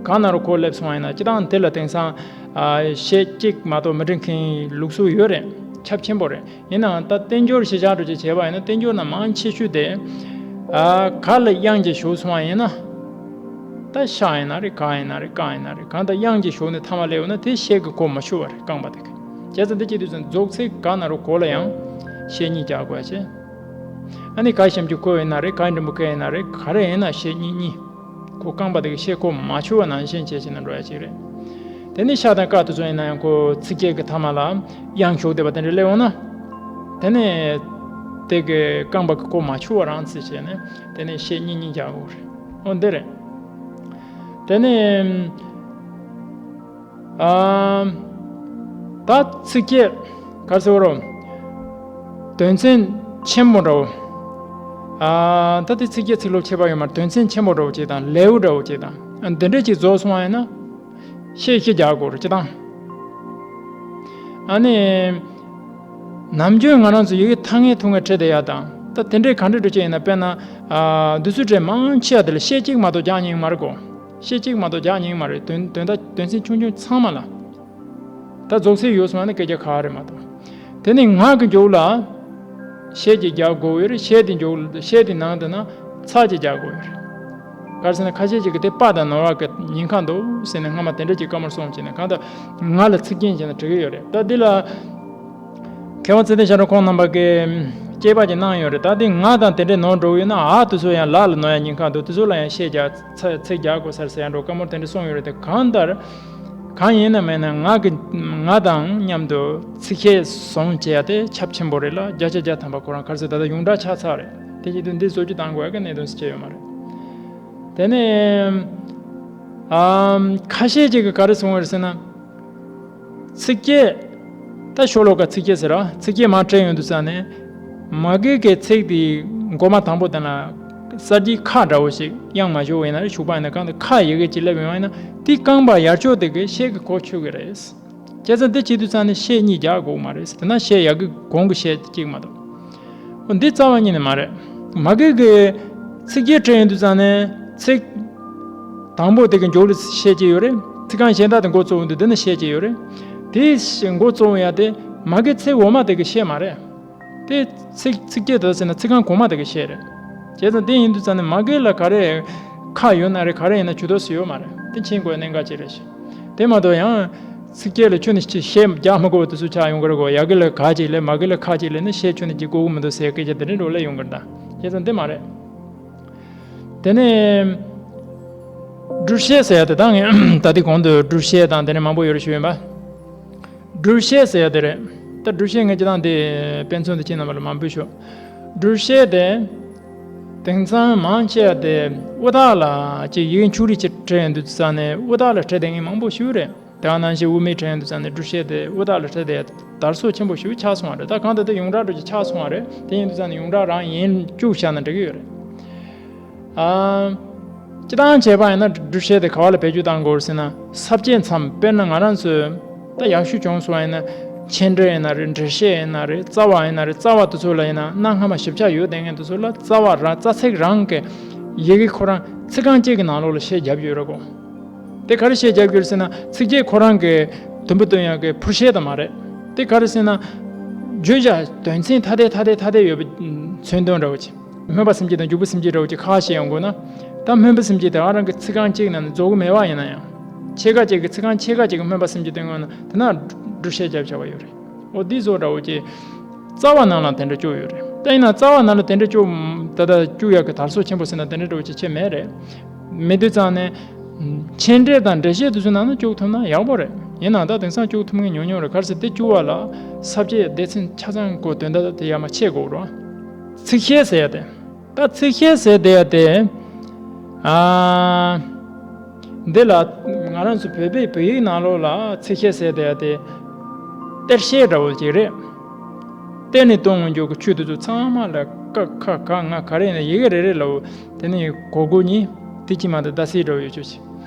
ག་ན་རོ་གོ་སླེབས་སོང་བ་ཡིན་ན། སྤྱིར་བཏང་དེ་ལ་དེང་སང་ཨ་ཤད་གཅིག་མ་གཏོགས་མི་འབྲི་མཁན་ལུགས་སྲོལ་ཡོད་རེད། ཁྱབ་ཆེན་པོ་རེད། ཡིན་ནའང་ད་བསྟན་འགྱུར་གཞིར་བཞག་འདྲ་ཅིག་བྱས་པ་ཡིན་ན། བསྟན་འགྱུར་ནང་མང་ཆེ་ཤོས་དེ་ཨ་ག་ལ་དབྱངས་ཅིག་ཞུགས་སོང་བ་ཡིན་ན། ད་ཤ་ཡིན་ན་རེད། ག་ཡིན་ན་རེད། ག་ཡིན་ན་རེད། གང་ལྟར་དབྱངས་ཅིག་ཞུགས་ནས་མཐའ་མ་སླེབས་ཡོང་ན་དེ་ཤད་ཀྱིས་གོ་མ་ཆོད་པ་རེད། རྐང་པ་དེ་གིས། བྱས་ཙང་འདི་བྱེད་དུས་ཙང་རྫོགས་ཚིག་ག་ན་རོ་གོ་ལ་ཡང་ཤད་གཉིས་རྒྱག་དགོས་ཡ་བྱས། ཨ་ནི་ག་ཞབས་ཀྱུ་གོ་ཡིན་ན་རེད། ག་འགྲེང་བུ་ཀ་ཡིན་ན་རེད། ག་རེ་ཡིན་ན་ཤད་གཉིས་གཉིས། ཁོ་རྐང་པ་དེ་གིས་ཤད་གོ་མ་ཆོད་པ་ནང་བཞིན་བྱས་བྱས་ནས་འགྲོ་ཡ་ཅིག་རེད། དེ་ནས་ཤ་དང་ཀ་དེ་ཚོ་ཡིན་ན་ཡང་ཁོ་ཚིགས་བཅད་ཀྱི་མཐའ་མ་ལ་དབྱངས་ཞུགས་བསྡད་པ་དེ་འདྲ་སླེབས་འོང་ན། དེ་ནས་དེ་གི་རྐང་པ་གིས་གོ་མ་ཆོད་པ་རང་ཚིག་བྱས་ནས་དེ་ནས་ཤད་གཉིས་གཉིས་རྒྱག་དགོས་རེད། འོ་འདི་རེད། དེ་ནས་ཨམ། ད་ཚིགས་བཅད་ག་རེ་ཟེར་དགོས་རེད། དོན་ཚན་ཆེན་པོ་འདྲ་བོ། ཨ་ད་དེ་ཚིགས་བཅད་ཚིག་ལྷུག་ཁྱད་པར་ཡོད་མ་རེད། དོན་ཚན་ཆེན་པོ་འདྲ་བོ་ཅིག་དང་ལེའུ་འདྲ་བོ་ཅིག་དང་། ཨ་འདི་འདྲ་ཅིག་རྫོགས་སོང་བ་ཡིན་ན་ཤད་བཞི་རྒྱག་དགོས་རེད། སྤྱིར་བཏང་། ཨ་ནི་ནམ་རྒྱུན་ང་རང་ཚོ་ཡི་གེ་ཐང་ངེ་ཐུང་ངེ་བྲིས་བསྡད་ཡ་དང་། ད་དེ་འདྲའི་ག་འདྲ་འདྲ་ཅིག་ཡིན་ན། དཔེར་ན་ཨ་འདི་ཚོའི་གྲས་མང་ཆེ་བ་དེ་ལ་ཤད་གཅིག་མ་གཏོགས་རྒྱག་མཁན་མ་རེད་གོ། ཤད་གཅིག་མ་གཏོགས་རྒྱག་མཁན་མ་རེད། དོན་དོན་དག་དོན་ཚན་ཆུང་ཆུང་ཚང་མ་ལ། ད་རྫོགས་ཚིག་ཡོད་སོང་ན་སྐད་ཆ་ཁག་རེད་མ་གཏོགས། དེ་ནས་ང་གི་མཇུག་ལ་ཤད་གཅིག་རྒྱག་དགོས་ཡོད་རེད། ཤད་དེ་མཇུག་ཤད་དེ་ནང་དུ་ན་ཚེག་གཅིག་རྒྱག་དགོས་ཡོད་རེད། ག་རེ་ཟེར་ན་ཁ་ཤས་ཅིག་གིས་དེ་པ་དང་ནོར་བ་གི་ཉེན་ཁ་འདུག་ཟེར་ནས་སྔ་མ་དེ་འདྲ་ཅིག་བཀའ་མོལ་གསུངས་བྱས་ནས། གང་ལྟར་ང་ལ་ཚིག་རྒྱན་བྱས་ན་འགྲིག་གི་ཡོད་རེད། ད་འདི་ལ་མཁས་དབང་ཚེ་བརྟན་ཞབས་དྲུང་ཁོང་རྣམ་པ་གིས་དཔྱད་པ་ཅིག་གནང་ཡོད་རེད། ད་འདི་ང་དང་དེ་འདྲས་ནོར་འགྲོ་གི་ཡོད་ན། འ་དེ་ཚོ་ཡང་ལ་ལ་ནོར་ཡ་ཉེན་ཁ་འདུག། དེ་ཚོ་ལ་ཡང་ཤད་རྒྱག་ཚེག་ཚེག་རྒྱག་དགོས་ས་རེད་ཟེར་ཡ་འདྲ་བོ་བཀའ་མོལ་དེ་འདྲ་གསུངས་ཡོད་རེད། དེ་གང་ལྟར་གང་ཡིན་ན་མིན་ན་ང་གི་ང་དང་མཉམ་དུ་ཚིག་ཤད་བཟུང་བྱས་ཏེ་ཁྱབ་ཆེན་པོ་རེད་ལ། བརྒྱ་ཆ་བརྒྱ་ཐམ་པ་ཁོ་རང་ག་རེ་ཟེར། ད་ལྟ་ཡོངས་གྲགས་ཆགས་ཚར་རེད། དེ་བྱེད་དུས་འདི་བཟོ་བཅོས་གཏང་དགོས་ཡ་གི་གནད་དོན་ཟེར་བྱས་ཡོད་མ་རེད། དེ་ནས་ཨམ་ཁ་ཤས་ཅིག་གིས་ག་རེ་གསུངས་ཡོད་རེད་ཟེར་ན། ཚིགས་བཅད། ད་ཤོ་ལོ་ཀ་ཚིགས་བཅད་ཟེར་ར། ཚིགས་བཅད་མར་བྲིས་ཡོང་དུས་ཙང་ནས་མ་གི་གི་ཚིག་དེའི་མགོ་མ་དང་པོ་དེ་ལ་ གསར་བརྗེའི་ཁ་འདྲ་བོ་ཞིག་དབྱངས་མ་ཞུ་བ་ཡིན་ན་རེད། ཞུགས་པ་ཡིན་ན་གང་དུ་ཁ་ཡི་གེ་ཅིག་སླེབས་ཡོང་བ་ཡིན་ན་དེ་རྐང་པ་ཡར་ཕྱོགས་དེ་གི་ཤད་ཀྱི་གོ་ཆོད་ཀྱི་རེད། བྱས་ཙང་དེ་བྱེད་དུས་ཙང་ནས་ཤད་གཉིས་རྒྱག་དགོས་མ་རེད། དེ་ན་ཤད་ཡ་གི་གོང་གི་ཤད་གཅིག་མ་གཏོགས། འོ་འདི་རྩ་བ་ཉིད་ནས་མ་རེད། མ་གི་གི་ཚིགས་བཅད་བྲིས་ཡོང་དུས་ཙང་ནས་ཚིག་དང་པོ་དེ་གི་མཇུག་ལ་ཤད་གཅིག་ཡོད་རེད། ཚིག་རྐང་གཞན་དག་དེ་འགོ་གཙོ་བོ་འདུག་དེ་ནས་ཤད་གཅིག་ཡོད་རེད། དེ་འགོ་གཙོ་བོ་ཡ་དེ་མ་གི་ཚིག་འོག་མ་དེ་གི་ཤད་མ་རེད། དེ་ཚིག་ཚིགས་བཅད་དེ་ཟེར་ན་ཚིག་རྐང་གོང་མ་དེ་གི་ཤད་རེད། བྱས་ཙང་དེ་ཡིན་དུས་ཙང་ནས་མ་གི་ལ་ག་རེ་ཁ་ཡོད་ན་རེད། ག་རེ་ཡིན་ན་ཇུས་གཏོགས་སུ་ཡོད་མ་རེད། དེ་མཁྱེན་དགོས་གནད་འགག་ཅིག་རེད་ཤག་དེ་མ་གཏོགས་ཡང་ཚིགས་བཅད་ལ་ཁྱོན་ནས་ཤད་རྒྱག་མི་དགོས་པ་དེ་ཚོ་ཆགས་ཡོང་གི་རེད་གོ། ཡ་གི་ལ་ག་ཅིག་ལས་མ་གི་ལ་ཁ་ཅིག་ལས་ནི་ཤད་ཁྱོན་ནས་རྒྱག་དགོས་ཀྱི་མི་འདུག་ཟེར་སྐད་ཆ་དེ་འདྲ་འགྲོ་ལ་ཡོང་གི་རེད་ད། བྱས་ཙང་དེ་མ་རེད། དེ་ནས་སྦྲུལ་ཤད་ཟེར་ཡ་དེ་ད་ངས་ད་ལྟའི་གོང་དུ་སྦྲུལ་ཤད་དང་དེ་འདྲ་མང་པོ་ཡོད་རེད་ཞུས་ཡིན་པ། སྦྲུལ་ཤད་ཟེར་ཡ་དེ་རེད། ད་སྦྲུལ་ཤད་ངས་སྤྱིར་བཏང་དེ་དཔེ་མཚོན་དུ་ཁྱེད་རྣམ་པ་ལ་མ་འབུལ་ཞུ། སྦྲུལ་ཤད་དེ་དེང་སང་མང་ཆེ་བ་དེ་དབུ་རྟགས་ལ་ཅིག་ཡིག་འཁྱུག་རིས་ཅིག་བྲིས་ཡོང་དུས་ཙང་ནས་དབུ་རྟགས་ལ་བྲིས་བསྡད་མཁན་མང་པོ་ཞིག་རེད། དེ་ནང་བཞིན་དབུ་མེད་བྲིས་ཡོང་དུས་ཙང་ནས་སྦྲུལ་ཤད་དེ་དབུ་རྟགས་ལ་བྲིས་བསྡད་ཡ་དར་སྲོལ་ཆེན་པོ་ཞིག་ཆགས་སོང་བ་རེད། ད་གང་ལྟར་དེ་ཡོངས་གྲགས་འདྲ་ཅིག་ཆགས་སོང་བ་རེད། དེ་ཡིན་དུས་ཙང་ནས་ཡོངས་གྲགས་རང་ཡིན་བཅུག་བཞག་ན་འགྲིག་གི་ཡོད་རེད། ཨ། སྤྱིར་བཏང་བྱས་པ་ཡིན་ན་སྦྲུལ་ཤད་དེ་ག་བ་ལ་བེད་སྤྱོད་གཏང་དགོས་ཟེར་ན་ས་བཅད་མཚམས། དཔེར་ན་ང་རང་ཚོས་ད་ཡག་ཤོས་བྱུང་སོང་བ་ཡིན་ན་མཆན་འགྲེལ་ཡིན་ན་རེད། འགྲེལ་བཤད་ཡིན་ན་རེད། རྩ་བ་ཡིན་ན་རེད། རྩ་བ་དེ་ཚོ་ལ་ཡིན་ན་གནའ་སྔ་མ་ཞིབ་ཆ་ཡོད་བསྡད་མཁན་དེ་ཚོ་ལ་རྩ་བ་རང་རྩ་ཚིག་རང་གི་ཡི་གེ་ཁོ་རང་ཚིག་རྐང་གཅིག་གི་ནང་ལོགས་ལ་ཤད་བརྒྱབ་ཡོད་རེད་གོ། དེ་ག་རེ་ཤད་བརྒྱབ་ཡོད་ཟེར་ན་ཚིགས་བཅད་ཁོ་རང་གི་དུམ་བུ་སྟོན་ཡག་གི་འཕུར་ཤད་དེ་མ་རེད། དེ་ག་རེ་ཟེར་ན་བརྗོད་བྱ་དོན་ཚན་ཐ་དད་ཐ་དད་ཐ་དད་ཡོད་པའི་མཚོན་དོན་འདྲ་བོ་ཅིག་སྨོན་པ་སེམས་བསྐྱེད་དང་འཇུག་པ་སེམས་བསྐྱེད་འདྲ་བོ་ཅིག་ཁ་ཤས་ཡོང་དགོས་ན། ད་སྨོན་པ་སེམས་བསྐྱེད་དེ་ཨ་རང་གི་ཚིག་རྐང་གཅིག་ནང་ནས་རྫོགས་གི་མེད་པ་ཡིན་ན་ཡང་། ཕྱེད་ཀ་གཅིག་གི་ཚིག་རྐང་ཕྱེད་ཀ་གཅིག་གི་སྨོན་པ་སེམས་བསྐྱེད་སྟོན་དགོས་ན་དེ་ན་སྦྲུལ་ཤད་རྒྱབ་བྱ་བ་ཡོད་རེད། འོ་འདི་བཟོ་འདྲ་བོ་ཅིག་རྩ་བ་ནང་ལ་དེ་འདྲ་བཅུག་ཡོད་རེད། ད་ཡིན་ན་རྩ་བ་ནང་ལ་དེ་འདྲ་བཅུག་ད་ལྟ་བཅུག་ཡག་གི་དར་སྲོལ་ཆེན་པོ་ཟེར་ན་དེ་འདྲ་འདྲ་བོ་ཅིག་ཆེ་མེད་རེད། མེད་དུས་ཙང་ནས། མཆན་འགྲེལ་དང་འགྲེལ་བཤད་དེ་ཚོའི་ནང་ན་བཅུག་ཐུབ་ན་ཡག་པོ་རེད། ཡིན་ནའང་ད་དེང་སང་བཅུག་ཐུབ་མཁན་ཉུང་ཉུང་རེད། ག་རེ་ཟེར་དེ་བཅུག་པ་ལ་ས་བཅད་སྡེ་ཚན་ཆ་ཚང་གོ་དོན་དག་དེ་ཡར་མར་ཕྱེ་དགོས་རེད། ཚིགས་བཤད་ཟེར་ཡ་དེ། ད་ཚིགས་བཤད་ཟེར་བསྡད་ཡ་དེ། ཨ། འདི་ལ་ང་རང་ཚོ་བོད་པའི་བོད་ཡིག་ནང་ལོགས་ལ་ཚིགས་བཤད་ཟེར་བསྡད་ཡ་དེ། གཏེར་བཤད་འདྲ་བོ་ཅིག་རེད། གཏེར་ནས་བཏོན་འོང་རྒྱུ་གི་ཆོས་དེ་ཚོ་ཚང་མ་ལ་ཀ་ཁ་ག་ང་ག་རེ་ཡིན་ན་ཡི་གེ་རེ་རེ་ལ་འོ་དེ་ནས་གོ་དགུ་གཉིས་དེ་གཅིག་མ་གཏོགས་ཟླ་ཚེས་འདྲ་བོ་ཡོད་ཆོག་ཅིག་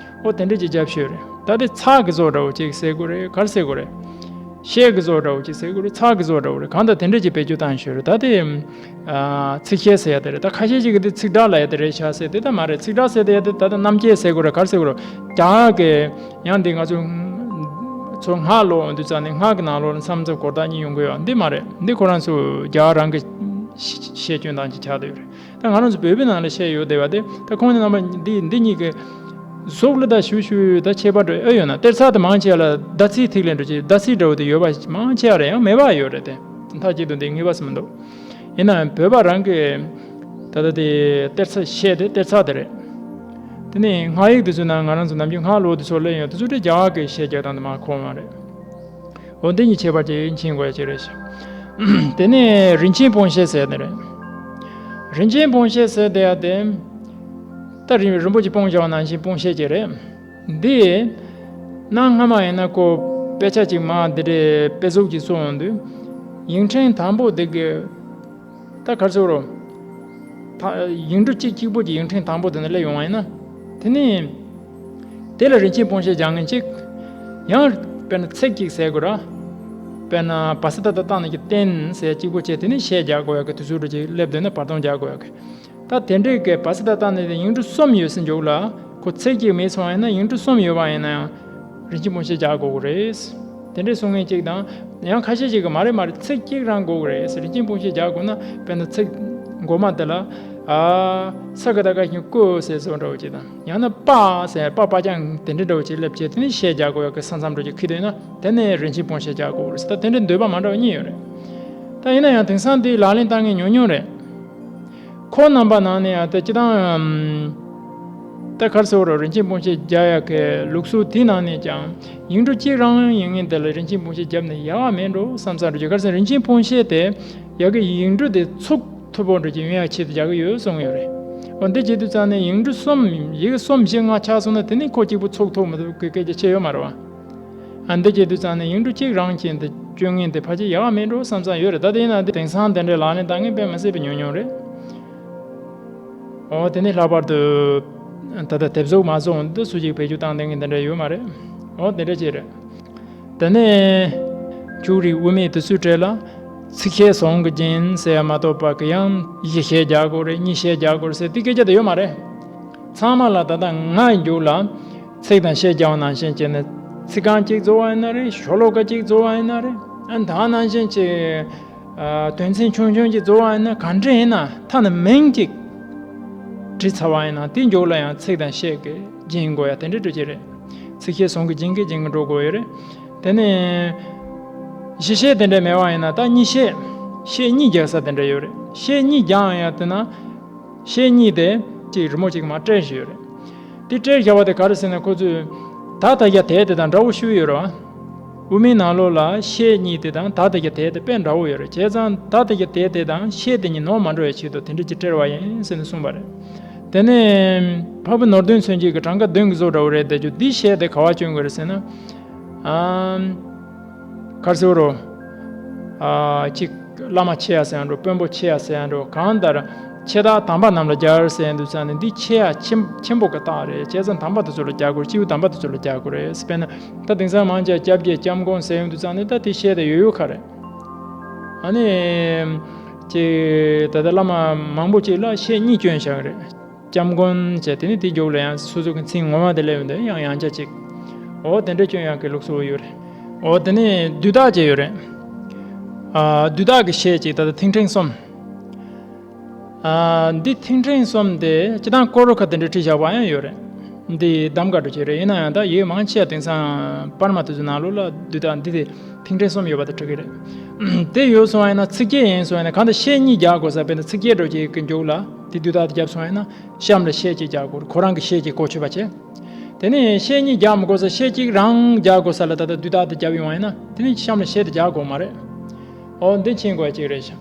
འོ་དེ་འདྲ་ཅིག་རྒྱབ་ཤོད་རེད། ད་དེ་ཚགས་ཀྱི་བཟོ་འདྲ་བོ་ཅིག་ཟེར་དགོས་རེད། ག་རེ་ཟེར་དགོས་རེད། ཤད་ཀྱི་བཟོ་འདྲ་བོ་ཅིག་ཟེར་དགོས་རེད། ཚགས་ཀྱི་བཟོ་འདྲ་བོ་རེད། གང་ལྟར་དེ་འདྲ་ཅིག་བེད་སྤྱོད་བཏང་ཤོད་རེད། ད་དེ་ཨ་ཚིགས་བཤད་ཟེར་ཡ་དེ་རེད། ད་ཁ་ཤས་ཅིག་གིས་དེ་ཚིག་གྲགས་ལབ་ཡ་དེ་རེད་ཤག་ཟེར། དེ་ད་མ་རེད། ཚིག་གྲགས་ཟེར་དེ་ཡ་དེ་ད་ལྟ་རྣམ་བཅད་ཟེར་དགོས་རེད། ག་རེ་ཟེར་དགོས་རེད། རྒྱ་གར་གྱི་ཡང་འདི་ང་ཚོ་ཚོ་སྔགས་ཀློག་འོང་དུས་ཙང་ནས་སྔགས་ཀྱི་ནང་ལོགས་ལ་མཚམས་མཚམས་གོ་རྟགས་གཉིས་ཡོང་གི་ཡོད། འདི་མ་རེད། འདི་ཁོ་རང་ཚོ་རྒྱ་གར་རང་གི་ཤད་སྐྱོན་སྟངས་ཅིག་ཆགས་བསྡད་ཡོད་རེད། ད་ང་རང་ཚོ་བོད་པའི་ནང་ལ་ཤད་ཡོད་བསྡད་པ་དེ། ད་ཁོང་རྣམ་པ་འདི་འདི་གཉིས་ཀྱི་གཟུགས་ལ་ད་ཞུ་ཞུ་ད་ཁྱད་པར་འདྲ་ཨེ་ཡོད་ན། གཏེར་ཚགས་དེ་མང་ཆེ་བ་ལ་ཟླ་ཚེས་ཐིག་ལེ་འདྲ་ཅིག་ཟླ་ཚེས་འདྲ་བོ་དེ་ཡོད་པ་མང་ཆེ་བ་རེད། ཡང་མེད་པ་ཡོད་རེད་དེ། མཐའ་གཅིག་ཏུ་འདི་ངེས་པ་ཟེར་མི་འདུག་ཡིན་ནའང་བོད་པ་རང་གི་ད་ལྟ་དེ་གཏེར་ཚགས་ཤད་དེ་གཏེར་ཚགས་དེ་རེད། དེ་ནས་སྔགས་ཡིག་དེ་ཚོའི་ནང་ང་རང་ཚོ་ནམ་རྒྱུན་སྔགས་ཀློག་དེ་ཚོ་ལ་ཡང་དེ་ཚོ་དེ་རྒྱ་གར་གྱི་ཤད་རྒྱག་སྟངས་དེ་མར་གོ་མ་རེད། འོ་འདི་གཉིས་ཁྱད་པར་ཅིག་མཁྱེན་དགོས་ཡ་ཅིག་རེད་ཤག་དེ་ནས་རིན་ཆེན་སྤུངས་ཤད་ཟེར་ནི་རེད། རིན་ཆེན་སྤུངས་ཤད་ཟེར་དེ་ཡ་དེ། ད་རིན་རིན་པོ་ཆེ་སྤུངས་བཞག་པ་ནང་བཞིན་སྤུངས་ཤད་ཅིག་རེད། འདི། གནའ་སྔ་མ་ཡིན་ན་ཁོ་དཔེ་ཆ་ཅིག་མར་འདི་འདྲའི་དཔེ་གཟུགས་ཅིག་བཟོ་ཡོང་དུས། ཡིག་ཕྲེང་དང་པོ་འདི་གི། ད་ག་རེ་ཟེར་རོ། ད་ཡིག་འབྲུ་གཅིག་གཅིག་པོ་གྱི་ཡིག་ཕྲེང་དང་པོ་དེ་ནས་སླེབས་ཡོང་བ་ཡིན་ན། དེ་ནས། དེ་ལ་རིན་ཆེན་སྤུངས་ཤད་རྒྱག་མཁན་གཅིག་ཡང་། དཔེར་ན་ཚེག་གཅིག་ཟེར་དགོས་ར། དཔེར་ན་བ་ས་ཏ་བཏགས་ཏ་ན་གི་བསྟན་ཟེར་གཅིག་པོ་བྱས། དེ་ནས་ཤད་རྒྱག་དགོས་ཡག་གི་དུས་ཚོད་འདྲ་ཅིག་སླེབས་འདུག་ན་བར་སྟོང་རྒྱག་དགོས་ཡག་གི། ད་དེ་འདྲའི་གི་བ་ས་ཏ་བཏགས་ཏ་ན་དེ་ཡིག་འབྲུ་གསུམ་ཡོད་ཟེར་འཇོག་ལ། ཁོ་ཚེག་གཅིག་མེད་སོང་བ་ཡིན་ན་ཡིག་འབྲུ་གསུམ་ཡོད་པ་ཡིན་ན་ཡང་། རིན་ཆེན་སྤུངས་ཤད་རྒྱག་དགོས་ཀྱི་རེད། དེ་འདྲའི་གསུང་མཁན་གཅིག་དང་། ཡང་ཁ་ཤས་ཤིག་གིས་མ་རེད་མ་རེད། ཚེག་གཅིག་རང་དགོས་ཀྱི་རེད་ཟེར། རིན་ཆེན་སྤུངས་ཤད་རྒྱག་དགོས་ན་དཔེར་ན་ཚེག་འགོ་མ་དེ་ལ། ཨ། ས་ཀ་བཏགས་སྐ་ཞབས་ཀྱུ་སྐུ་ཟེར་བཟོ་འདྲ་བོ་ཅིག་དང་། ཡང་ན་པ་ཟེར་པ་པ་རྐྱང་དེ་འདྲ་འདྲ་བོ་ཅིག་སླེབས་བྱས། དེ་ནས་ཤད་རྒྱག་དགོས་ཡག་གི་ས་མཚམས་འདྲ་ཅིག་འཁེལ་འདུག་ན་དེ་ནས་རིན་ཆེན་སྤུངས་ཤད་རྒྱག་དགོས་ཀྱི་རེད་ཟེར། ད་དེ་འདྲའི་འདོད་པ་མ་འདྲ་བ་གཉིས་ཡོད་རེད། ད་ཡིན་ན་ཡང་དེང་སང་དེའི་ལག་ལེན་བསྟར་མཁན་ཉུང་ཉུང་རེད། ཁོ་རྣམ་པ་ནང་ནས་ཡང་ད་སྤྱིར་བཏང་། ད་ག་རེ་ཟེར་རོ། རིན་ཆེན་སྤུངས་ཤད་རྒྱག་ཡག་གི་ལུགས་སྲོལ་དེའི་ནང་ནས་ཀྱང་ཡིག་འབྲུ་གཅིག་རང་ཡིན་མཁན་དེ་ལ་རིན་ཆེན་སྤུངས་ཤད་བརྒྱབ་ན་ཡག་པ་མེད་འགྲོ་བསམ་བསམ་འདྲ་ཅིག་ག་རེ་ཟེར་ན་རིན་ཆེན་སྤུངས་ཤད་དེ་ཡ་གི་ཡིག་འབྲུ་དེ་ཚུགས་ཐུབ་པོ་འདྲ་ཅིག་ཡོང་ཡག་ཆེད་དུ་རྒྱག་གི་ཡོད་གསུངས་ཡོད་རེད། འོ་འདི་བྱེད་དུས་ཙང་ནས་ཡིག་འབྲུ་གསུམ་ཡི་གེ་གསུམ་བཞི་ལྔ་ཆགས་སོང་ན་དེ་ནས་ཁོ་གཅིག་པུ་ཚུགས་ཐུབ་མི་ཐུབ་ཀྱི་སྐད་ཆ་ཆེ་ཡོད་མ་རེད་བ། ཨ། འདི་བྱེད་དུས་ཙང་ནས་ཡིག་འབྲུ་གཅིག་རང་བྱས་འདི་སྤྱོད་མཁན་དེ་ཕལ་ཆེར་ཡག་པ་མེད་འགྲོ་བསམ་བསམ་ཡོད་རེད། ད་དེ་ཡིན་ན་དེ་དེང་སང་དེ་འདྲའི་ལག་ལེན་བསྟར་མཁན་དཔེ་མི་སྲིད་པའི་ཉུང་ཉུང་རེད། འོ་དེ་ནས་ལྷག་པར་དུ་ད་ལྟ་དེབ་གཟུགས་མ་བཟོ་འོང་དུས་སུ་ཅིག་བེད་སྤྱོད་བཏང་བསྡད་མཁན་དེ་འདྲ་ཡོད་མ་རེད། འོ་དེ་འདྲ་ཅིག་རེད། དེ་ནས་འཁྱུག་རིས་དབུ་མེད་དེ་ཚོའི་གྲས་ལ་ཚིག་ཤད་ཟུང་གིས་འབྱིན་ཟེར་ཡ་མ་གཏོགས་པ་གི་ཡང་གཞི་ཤད་རྒྱག་དགོས་རེད། གཉིས་ཤད་རྒྱག་དགོས་རེད་ཟེར་དེ་སྐད་ཆ་དེ་ཡོད་མ་རེད། ཚང་མ་ལ་ད་ལྟ་ང་ཡི་མཇུག་ལ་ཚིག་དང་ཤད་རྒྱག་པ་ནང་བཞིན་བྱས་ནས་ཚིག་རྐང་གཅིག་བཟོ་བ་ཡིན་ན་རེད། ཤོ་ལོ་ཀ་གཅིག་བཟོ་བ་ཡིན་ན་རེད། ཨ་ད་ནང་བཞིན་བྱས། ཨ་དོན་ཚན་ཆུང་ཆུང་ཅིག་བཟོ་བ་ཡིན་ན་ག་འདྲ་ཡིན་ན་ཐ་ན་མིང་གཅིག་བྲིས་ཚར་བ་ཡིན་ན་དེའི་མཇུག་ལ་ཡང་ཚིག་དང་ཤད་ཀྱིས་འབྱིན་དགོས་ཡ་དེ་འདྲ་འགྲོ་གི་རེད། ཚིག་ཤད་ཟུང་གིས་འབྱིན་གྱིས་འབྱིན་གྱིས་འགྲོ་དགོས་ཡོད་རེད། དེ་ནས་གཞི་ཤད་དེ་འདྲ་མེད་པ་ཡིན་ན་ད་གཉིས་ཤད། ཤད་གཉིས་རྒྱག་ས་དེ་འདྲ་ཡོད་རེད། ཤད་གཉིས་རྒྱག་ཡ་དེ་ན། ཤད་གཉིས་དེ་གཅིག་རི་མོ་གཅིག་མར་སྤྲད་བཞག་ཡོད་རེད། དེ་སྤྲད་བཞག་པ་དེ་ག་རེ་ཟེར་ན་ཁོ་ཚོས་ད་ད་རྒྱ་དེ་དེ་དང་འདྲ་བོ་ཞུ་ཡོད་རེད་བ། དབུ་མའི་ནང་ལོགས་ལ་ཤད་གཉིས་དེ་དང་ད་ད་རྒྱ་དེ་དེ་དཔེ་འདྲ་བོ་ཡོད་རེད། བྱས་ཙང་ད་ད་རྒྱ་དེ་དེ་དང་ཤད་དེ་གཉིས་ནོར་མ་འགྲོ་བའི་ཆེད་དུ་དེ་འདྲ་ཅིག་སྤྲད་པ་ཡིན་ཟེར་ནས་གསུངས་པ་རེད། དེ་ནས་འཕགས་པའི་ནོར་བདུན་མཚོན་བྱེད་ཀྱི་གྲངས་ཀ་བདུན་གྱི་བཟོ་འདྲ་བོ་རེད་དེ། རྒྱུ་འདི་ཤད་དེ་ག་བ་བསྐྱོན་དགོས་རེད་ཟེར་ན། ཨམ། ག་རེ་ཟེར་རོ། ཨ་གཅིག་བླ་མ་ཆེ་ཡ་ཟེར་ཡ་འགྲོ། དཔོན་པོ་ཆེ་ཡ་ཟེར་ཡ་འགྲོ། གང་ལྟར་ཆེ་རྟགས་དམ་པ་རྣམས་ལ་སྦྱར་ཟེར་ཡ་འདུག་ཙང་ནས་འདི་ཆེ་ཡ་ཆེན་ཆེན་པོ་གི་རྟགས་རེད། བྱས་ཙང་དམ་པ་དེ་ཚོ་ལ་སྦྱར་དགོས། སྐྱེས་བུ་དམ་པ་དེ་ཚོ་ལ་སྦྱར་དགོས་རེད། དཔེར་ན་ད་དེང་སང་མང་ཆེ་བ་སྐྱབས་རྗེ་སྐྱབས་མགོན་ཟེར་ཡོང་དུས་ཙང་ནས་ད་དེ་ཤད་དེ་ཡོད་ཡོད་ཁ་རེད། ཨ་ནི་ཅིག་ད་ལྟ་བླ་མ་མང་པོ་ཅིག་ལ་ཤད་གཉིས་བསྐྱོན་བཞག་གི་རེད། སྐྱབས་མགོན་བྱས། དེ་ནས་དེའི་མཇུག་ལ་ཡང་སོ་སོ་གི་མཚན་ངོ་མ་དེ་སླེབས་ཡོང་དུས་ཡང་ཡང་བསྐྱར་ཅིག་འོ་དེ་འདྲ་སྐྱོན་ཡག་གི་ལུགས་སྲོལ་ཡོད་རེད། འོ་དེ་ནས་བསྡུས་རྟགས་བཅས་ཡོད་རེད། ཨ་བསྡུས་རྟགས་ཀྱི་ཤད་ཅིག་ད་ལྟ་ཐིག་ཕྲེང་གསུམ། ཨ་འདི་ཐིག་ཕྲེང་གསུམ་དེ་སྤྱིར་བཏང་ཀོ་རུ་ཁ་དེ་འདྲ་བྲིས་བཞག་པ་ཡང་ཡོད་རེད། འདི་གདམ་ག་འདྲ་ཅིག་རེད། ཡིན་ན་ཡང་ད་ཡིག་མང་ཆེ་བ་དེང་སང་པར་མ་དེ་ཚོའི་ནང་ལོགས་ལ་བསྡུས་རྟགས་འདི་དེ་ཐིག་ཕྲེང་གསུམ་ཡོད་པ་དེ་འགྲིག་གི་རེད། དེ་ཡོད་སོང་བ་ཡིན་ན་ཚིགས་བཅད་ཡིན་སོང་བ་ཡིན་ན་གང་ལྟར་ཤད་གཉིས་རྒྱག་དགོས་ས། དཔེར་ན་ཚིགས་བཅད་འདྲ་ཅིག་གི་མཇུག་ལ་དེ་བསྡུས་རྟགས་དེ་བརྒྱབ་སོང་བ་ཡིན་ན་གཤམ་ལ་ཤད་ཅིག་རྒྱག་དགོས། ཁོ་རང་གི་ཤད་ཀྱི་གོ་ཆོད་པ་བྱས། དེ་ནས་ཤད་གཉིས་རྒྱག་མི་དགོས་ས། ཤད་གཅིག་རང་རྒྱག་དགོས་ས་ལ་ད་ལྟ་བསྡུས་རྟགས་དེ་བརྒྱབ་ཡོང་བ་ཡིན་ན་དེ་ནས་གཤམ་ལ་ཤད་དེ་རྒྱག་དགོས་མ་རེད། འོ་འདི་མཁྱེན་དགོས་ཅིག་རེད་ཤག་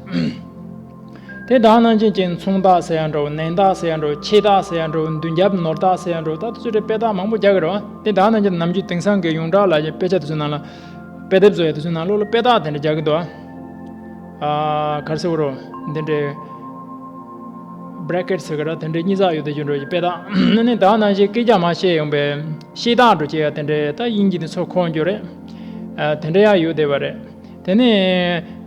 དེ་དག་ནང་བཞིན་ཅིག་མཚུངས་རྟགས་ཟེར་ཡ་འགྲོ། ནན་རྟགས་ཟེར་ཡ་འགྲོ། ཆད་རྟགས་ཟེར་ཡ་འགྲོ། མདུན་རྒྱབ་ནོར་རྟགས་ཟེར་ཡ་འགྲོ། ད་དེ་ཚོ་རེད། དཔེ་རྟགས་མང་པོ་རྒྱག་གི་རེད་བ། དེ་དག་ནང་བཞིན་ནམ་རྒྱུན་དེང་སང་གི་ཡོངས་གྲགས་ལ་དཔེ་ཆ་དེ་ཚོའི་ནང་ལ། དཔེ་དེབ་བཟོ་ཡ་དེ་ཚོའི་ནང་ལོགས་ལ་དཔེ་རྟགས་དེ་འདྲ་རྒྱག་གི་འདུག་ཨ། ཨ་ག་རེ་ཟེར་དགོས་རེད། འདི་འདྲའི་བྷི་རེ་ཀེཊ་ཟེར་གི་ར། དེ་འདྲའི་གཉིས་ཚགས་ཡོད་དེ་རྒྱུ་འགྲོ་གི་དཔེ་རྟགས། ཨ་ནི་དག་ནང་བཞིན་སྐད་ཆ་མར་བཤད་ཡོང་པའི་ཤད་རྟགས་འགྲོ་བྱེད་ཡ་དེ་འདྲའི་ད་དབྱིན་ཇི་དེ་ཚོ་གོན་རྒྱུ་རེད། ཨ་དེ་འདྲ་ཡང་ཡོད་བསྡད་པ་རེད། དེ་ནས་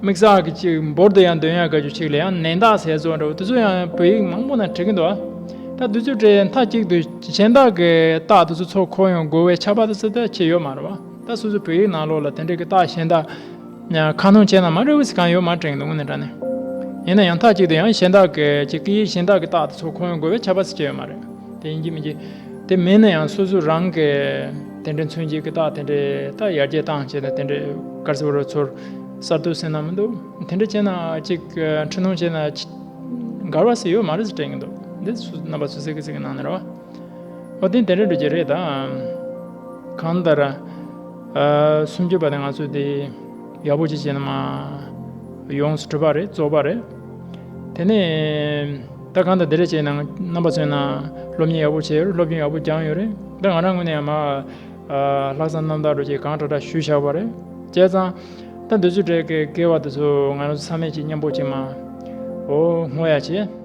དམིགས་བསལ་གྱི་ཅིག་འབུར་དུ་ཡང་འདོན་ཡག་གི་རྒྱུ་ཅིག་ལ་ཡང་ནན་རྟགས་ཟེར་བཟོ་འདྲ་བོ་དེ་ཚོ་ཡང་བོད་ཡིག་མང་པོ་ན་བྲིས་ཀྱི་འདུག་ད་དེ་ཚོ་བྲིས་མཐའ་གཅིག་ཏུ་གཞན་དག་གི་རྟགས་དེ་ཚོ་ཚུར་འཁོར་ཡོང་དགོས་པའི་ཁྱབ་པ་དེ་ཚོ་ད་ཅིག་ཡོད་མ་རེད་བ། ད་སོ་སོའི་བོད་ཡིག་ནང་ལོགས་ལ་དེ་འདྲའི་གི་རྟགས་གཞན་དག་ཁ་སྣོན་བྱས་ན་མ་འགྲིག་པ་ཞིག་གང་ཡོད་མ་དྲན་འདུག་དངོས་གནས་དྲང་གནས། ཡིན་ན་ཡང་མཐའ་གཅིག་ཏུ་ཡང་གཞན་དག་གི་ཅིག་སྐད་ཡིག་གཞན་དག་གི་རྟགས་དེ་ཚོ་འཁོར་ཡོང་དགོས་པའི་ཁྱབ་པ་ཟེར་ཅིག་ཡོད་མ་རེད། དེ་ཡིན་གྱི་མིན་གྱི། དེ་མིན་ན་ཡང་སོ་སོ་རང་གི་དེ་འདྲའི་མཚོན་བྱེད་ཀྱི་རྟགས་དེ་འདྲའི་ད་ཡར་རྒྱས་བཏང་བྱས་ནས་དེ་འདྲའི་ག་རེ་ཟེར་དགོས་རེད། ཚུར་གསར་གཏོད་ཟེར་ན་མི་འདུག་དེ་འདྲ་བྱས་ན་ཅིག་འཕྲི་སྣོན་བྱས་ན་ཅིག་འགལ་བ་ཟེར་ཡོད་མ་རེད་ཟེར་དྲན་གྱི་འདུག་འདི་སུ་རྣམ་པ་སུ་གཟིགས་གི་གཟིགས་གི་གནང་ནས་རེད་བ། འོ་དེ་དེ་འདྲ་འགྲོ་གི་རེད་ད། གང་ལྟར། ཨ་སུམ་ཅུ་པ་དེ་ང་ཚོས་དེ་ཡག་པོ་ཅིག་བྱས་ན་མ་ཡོངས་སུ་གྲུབ་པ་རེད། རྫོགས་པ་རེད། དེ་ནས་ད་གང་ལྟར་འདི་འདྲ་བྱས་ན་རྣམ་པ་ཚོས་ན་སློབ་གཉེར་ཡག་པོ་བྱས་ཡོད་རེད། སློབ་སྦྱོང་ཡག་པོ་སྦྱངས་ཡོད་རེད། ད་ང་རང་ངོས་ནས་ཡང་མ་ཨ་ལྷག་བསམ་རྣམ་དག་འདྲ་ཅིག་གང་དྲག་དྲག་ཞུས་བཞག་པ་རེད། བྱས་ཙང་ད་འདི་ཚོའི་གྲས་ཀྱི་དགེ་བ་དེ་ཚོ་ང་རང་ཚོ་ཚང་མས་ཅིག་མཉམ་པོ་ཅིག་མ་འོ་བསྔོ་ཡ་བྱེད།